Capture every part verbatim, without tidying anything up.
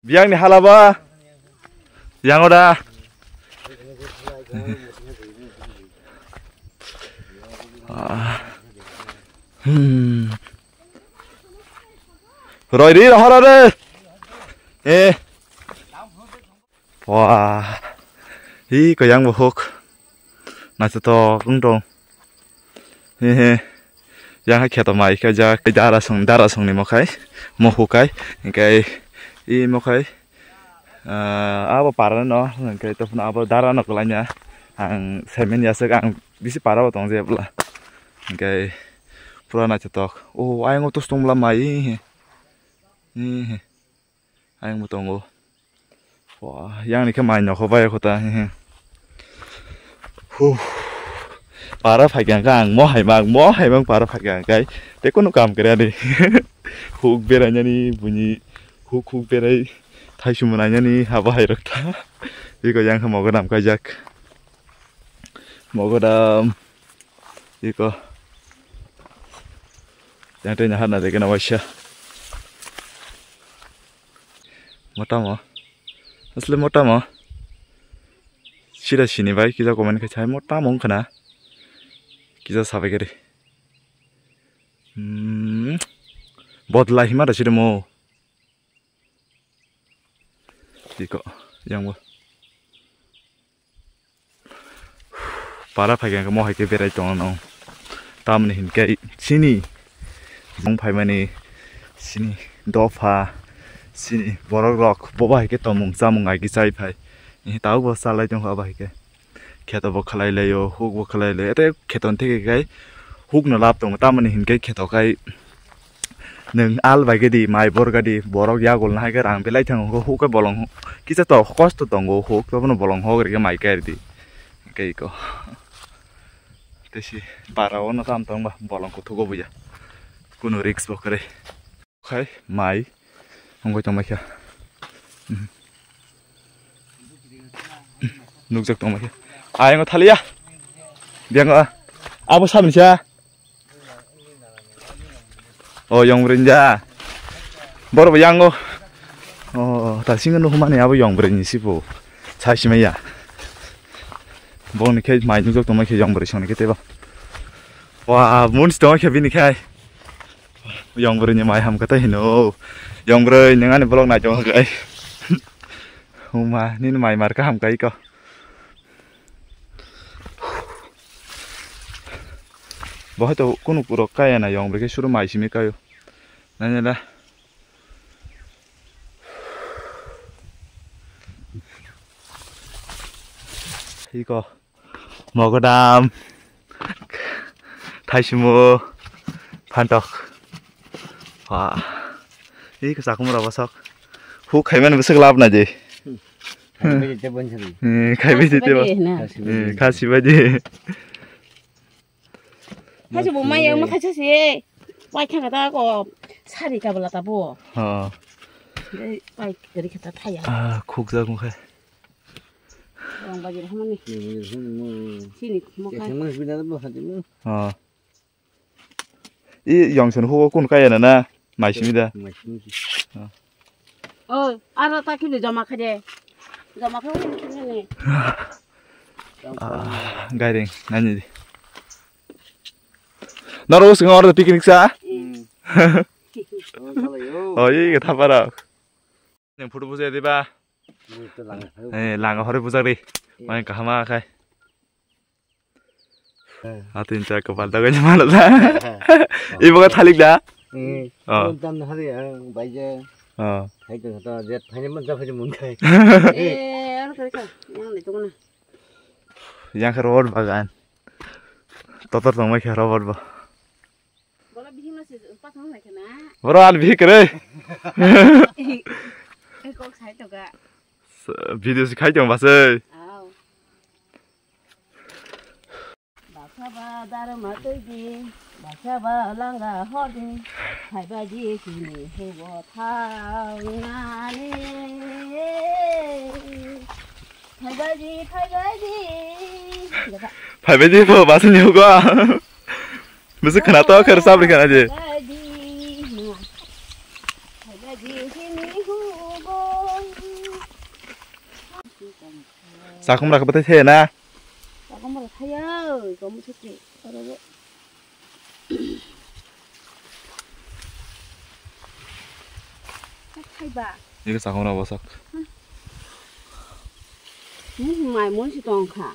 Biyangni halaba. Yango da. Ah. Hmm. Roi ri rohor re. Eh. Wah. Hi koyang bo huk. Naithotok wng tong. He he. Yang hai kheto mai khe jak dara song dara song ni mokhai. Mohu kai. Hingkai i mokhai. Ah, abo para no hingkai to phano abo dara no kwlai nya. Ang semen yasek ang bisi para bo tong je bla. Hingkai pura naithotok. Oh, ayang o tus tong bla mai. He he. He he. Ayang bo tongo. Wah, yang ni khe mai nokho bai kho ta. Huh. Para phaikha khe ang mo hai mang, mo hai mang para phaikha khe. Te kunu kam kre ani. Huk berai nani buni huk huk berai thaisu mwnai nani haba hai rok ta. Iko yang khe mogodam kaijak. Mogodam. Iko. Yang tei nahar na deke na waisa. Motamo. Asle motamo. Sida sini bai kisa comment khai sai motamo wngkhana. Kisa sabai gari. Hmm. Bodla hima da sida mo. Iko. Yang bo. Para phaikha mo hai khe berai tongo no. Tamoni hinkhe chini bung phaimani chini dopha chini borok rok bo bai khe tomung chamung ai khe chai phai. Ni tau bo chalai tong kha bai khe. Kheto bo khlai laio, huk bo khlai laio. Ete kheto theke kai huk no lab tongo. Tamoni hinkhe kheto kai Nwng al bai gedi, mai bor gadi, borok yagul nahai khe rang belai thango, huk khe bolong kisa to kosto tongo, huk to bono bolong hok rikhe mai khe ridi. Kei ko. Tesi bara o no tam tong ba, bolong kuthugo buya. Kuno risk bo kare. Khai mai. Hongoi tong mai kha. Mhm. Nukjak tong mai kha. Ayang o thaliya. Biang a. Abo sabni sa. O yong brin ja. Bor bo yang o. O ta singa no humani abo yong brin ni sibo. Sa simaya. Bong ni khe mai nukjak tong mai khe yong brin song ni khe tebo. Wa mun si tong mai khe bini khai. Yong bwrwi ni mai ham khe tei hino. Yong bwrwi nwng ani vlog nai tongo kai. Huma nini mai mar kaham kai ko. Bo hai to kunu puro kaya na yong bwrwi khe suru mai simi kayo. Nanya da. Iko. Mogodam, thaisimo, phantok. Wah. Ih, kesakum raba sok. Hu khaiman besok lab na je. Khaibai jete bonjari. Eh, khaibai jete ba. Khasi bai na. Eh, khasi bai je. Khasi bo maya ma khasi se. Wai khanga ta ko sari ka bala ta bo. Ha. Ei, wai gari khata thaya. Ah, khuk ja khuk khai. Rong baji rok mani. Rong baji rok mani. Sini mo khai. Khe mo bina bo khati mo. Ha. I yong sun hugo kun kaya na na. Mai simi da. Mai simi. Ha. Oh, aro ta kibi joma khaide. Joma khaide ni. Ah, gairing nani di. Noro sing oro picnic sa. Hmm. Oh, khala yo. Oh, ye thapara. Neng photo bujai diba? Bujai lang. Eh, lang hore bujak ri. Iya. Mai kahama khai. Eh. Atin cha kapal dagai mana la. Ibu ka thalik da? Hmm. Oh. Tam na hari ang baije. Oh. Hai to to jet phai man ja phai mun khai. Eh, ano kare ka. Yang ni to na. Yang ka road bagan. Totor tong mai kha road ba. Boro bihik no se, pas no naikhe na. Boro al bihik re. Eh, kok sai to ga. Video si khai tong ba sei. Aw. Basa ba dar ma tei di, basa ba langa hodi, hai ba di kini hugo thang nani. Phaibaidi, phaibaidi. Phaibaidi bo bus ni hugo. Bisi khana to kher sabri khana je. Phaibaidi, phaibaidi, sini hugo. Sakum ra khabatai the na. Sakum ra thaya, kamu sete. Oro bo. Thaiba. Iko sakum ra bosak. Ni mai mon si tong kha.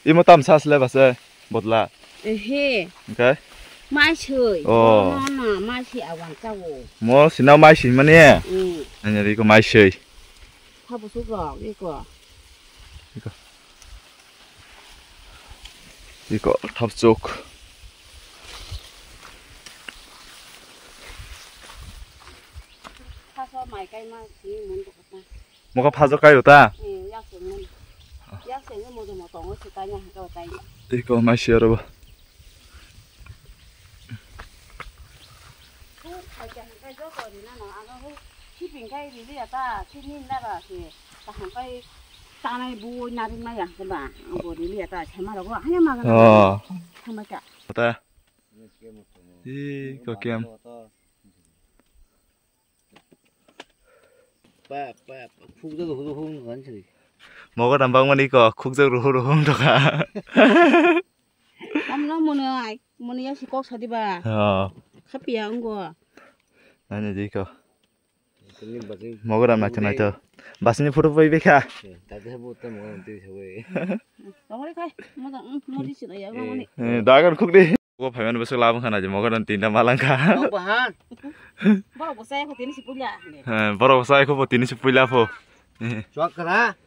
Imo tam sas le base botla. Ehe. Okay. Mai sui. Oh. No, no, mai sui awan chawo. Mo sina mai sui mani. Mm. Ani riko mai sui. Tha busuk rok, iko. Iko. Iko, thap chuk. Tha so mai kai ma si mun ko ta. Moka phajo kayo ta? Eh, yak sengmo. Yak sengmo mojo mo tongo se kaina haka tai. Iko mai sui aro bo. Hu, khaja hingkai joto rina no, ano hu, siping kai rili ata, sini nara se, kaham kai tanai bu naring maya keba, bo rili ata, sema rogo, hanya maga. Oh. Sama ka. Ta. Iko kem. Pa, pa, pa, khukjak ruhu ruhu wng kha sri. Mogodam bangmani ko khukjak ruhu ruhu wng tokha. Tamno mwnwi, mwnwi ya si kok sadi ba. Oh. Khapiya wnggo. Nani di ko. Mogodam naitho naitho. Basini photo pai bekha. Tadi habu ta mogodam twi sawi. Tongri khai, moda, mm, modi sida ya, bangmani. Eh, dagan khuk di. Bo phaiman bwswk labwkha naidi mogodam tinta malangkha. Tok bahan. Borok bwsai kho tini si puila. He, borok bwsai kho bo tini si puila pho. Chwak kra.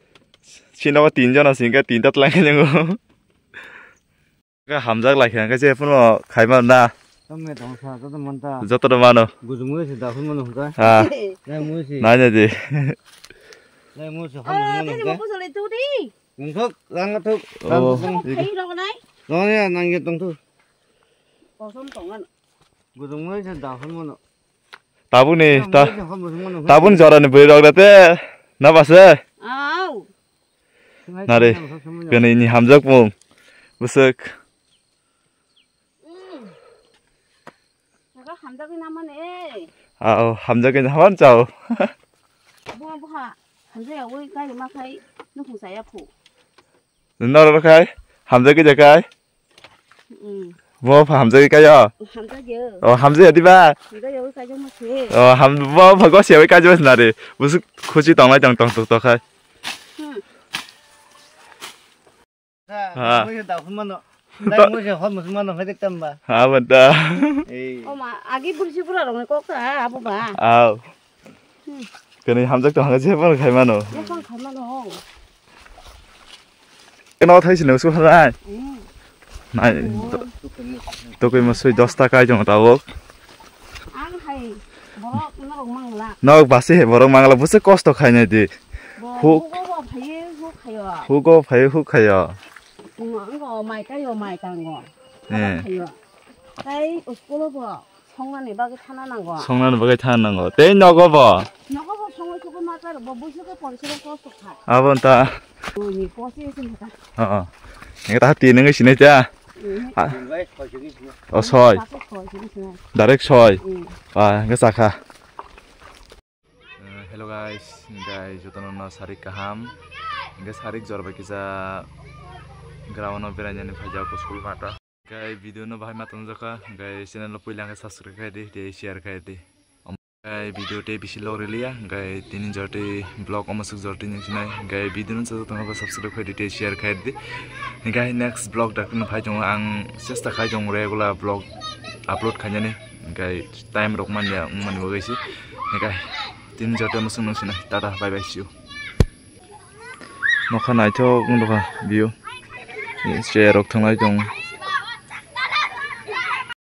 Sino bo tin jona singkha tinta twlang khe nyango. Ka hamjak lai khe angkhe je phano khaima na. Tongme tong sa, joto manta. Joto no mano. Gujumui se da phun mano hungka. Ha. Lai mui se. Nai nai di. Lai mui se hon mano hungka. Nungthok, lang thok. Oh, lang thok. Thei rok nai. Nong ya, nang ye tong thok. Kosom tongan. Gudung noi se da hon mono. Tabuni, ta, tabuni jora ni bwrwi rok da te. Na base? Au. Nare. Kani ni hamjak mung. Bwswk. Mm. Naga hamjagwi namani, eh. Ao, hamjagwi naman chao. Bo, boha, hamjagwi kai ma khai, nukhung saya phu. Noro khai, hamjagwi ja kai. Mm. Bo pha hamjagwi kai o. Hamjagwi. O, hamjagwi diba? Hamjagwi kai jong ma se. O, ham, bo pha go siawi kai jong ma se nare. Bwswk khusi tonglai tong tong tok tok khai. Hmm. Ha. Mui se da phun mano. Dai mui se hor musu mano, hai dektam ba. Ha, banta. Ei. O ma, agi bursi pura rong kok ta, abo ba. Au. Hmm. Kani hamjak to hanga je pon khai mano. Ye pon khai mano. Keno thai sini usul hai. Hmm. Nai. Oh. To, to koi masui dos ta kai jong tawok. Ang hai borok norok mangla. Nok basi hai borok mangla, busi kosto khainai di. Bo huk. Hugo bo phaye, huk khayo. Hugo phaye, huk khayo. Ngo, ngo, mai kayo, mai kango. Eh. Khayo. Tai school bo songnani bagwi thana nango. Songnani bagwi thana nango. Tei nogo bo. Nogo bo songwi sugwi ma karo, bo buisugwi porisorom kosto kha. Abo nta. Ni posi ese nta. Oh, oh. Nge ta ti nungi sinai ta. Mhm. Ah. O soi. Soi sini sinai. Direct soi. Mhm. Ah, nge sakha. Eh, hello guys, guys, jotono no sarik kaham. Hingke sarik jor bai kisa ground o berainani phaijak school mata. Hingke video no bahai ma tongjakha, hingke channel o puila hingke subscribe khai di, tei share khai di. Hingke video tei bisi log riliya, hingke tini jor tei vlog omo suk jor tini sinai, hingke video no jotono subscribe khai di, tei share khai di. Hingke next vlog dak no phai tongo, ang chesta khai tongo regular vlog upload khainani, hingke time rok manya wngmani bagwi se. Hingke tini joto mwswk nung sinai. Tata, bye bye, see you. Nokha naithok wng tongkha view. Chair rok thwnglai tong.